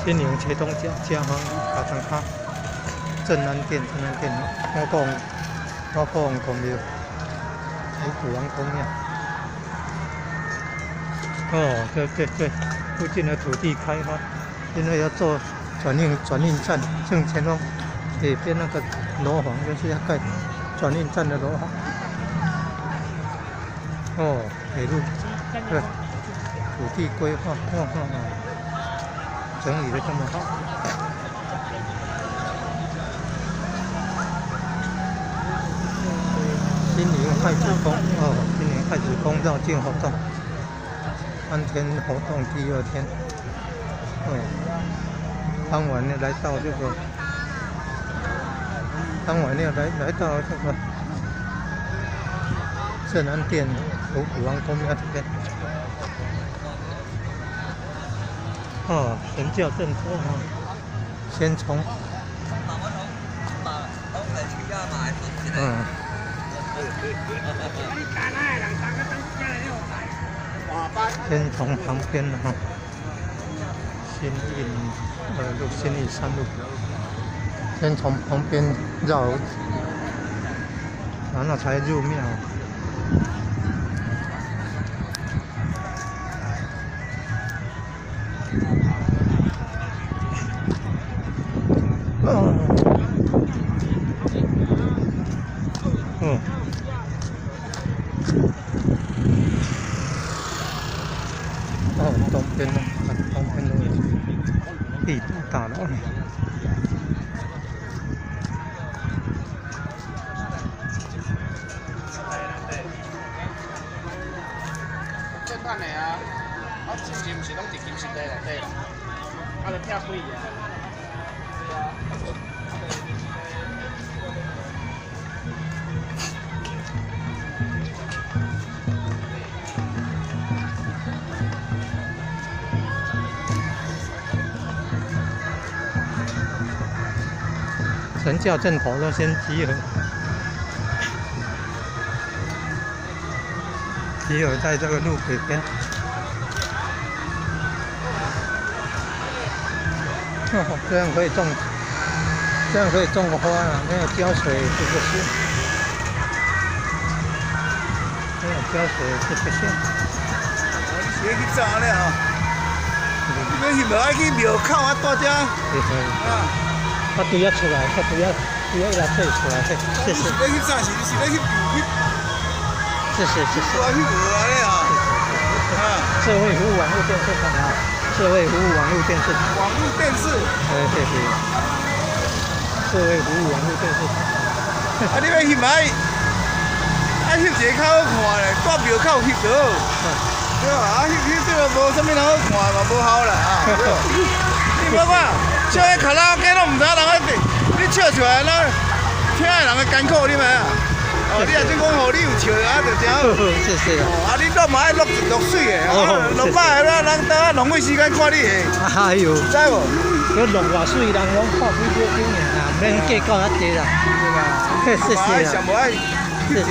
新营茄苳家家哈，加庄跤，镇安殿，镇安殿，五股王公庙，五股王公庙。哦，对对对，附近的土地开发，现在要做转运站，正前方北边那个楼房就是要盖转运站的楼房。哦，铁路，对，土地规划，哦哦哦，整理的这么好。新营太子宫，哦，新营太子宫绕境活动。3天活动第二天，哦，傍晚呢来到这个，傍晚呢来到这个镇安殿五股王公庙这边，哦，神教正座哈，先从，嗯。先從旁邊哈，新運2路、新運3路，先從旁邊繞，然後才入廟。嗯。哦，東邊咯，東邊都有地大樓。正版的啊，啊，之前毋是攏佇金色地內底啦，啊，就拆開爾。神轎陣頭都先集合，集合在這個路北邊。哦，這樣可以種，這樣可以種花了，沒有澆水就不行，沒有澆水就不行。你是咧翕照按呢吼？你欲翕無愛去廟口啊，蹛遮。對對。啊。啊，對遐出來，啊對遐對遐來說出來，謝謝。你是咧翕啥？是是咧翕翕？謝謝謝謝。我翕無按呢吼。啊。社會服務網絡電視台啊，社會服務網絡電視台。網絡電視。哎，對對。社會服務網絡電視台。啊，你欲翕愛，愛翕一个較好看咧，蹛廟口翕就好。對吧？啊，翕翕這個無啥物人好看嘛，無效啦啊。你無看，唱彼卡拉 OK 攏毋知影人咧，你唱出來，咱聽的人會艱苦，你知影？哦，你若準講予你有笑啊，就真好。謝謝。哦，啊，你錄嘛愛錄錄媠的，錄歹的，咱人當浪費時間看你的。哎喲，知無？佮錄偌媠，人攏看幾秒鐘爾啦，毋免計較遐濟啦。對啦。謝謝啦。上無愛翕一個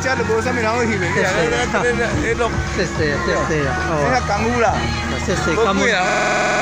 較這就無啥物人好翕的，你來來來來錄。謝謝謝謝啦。這較功夫啦。謝謝，感恩。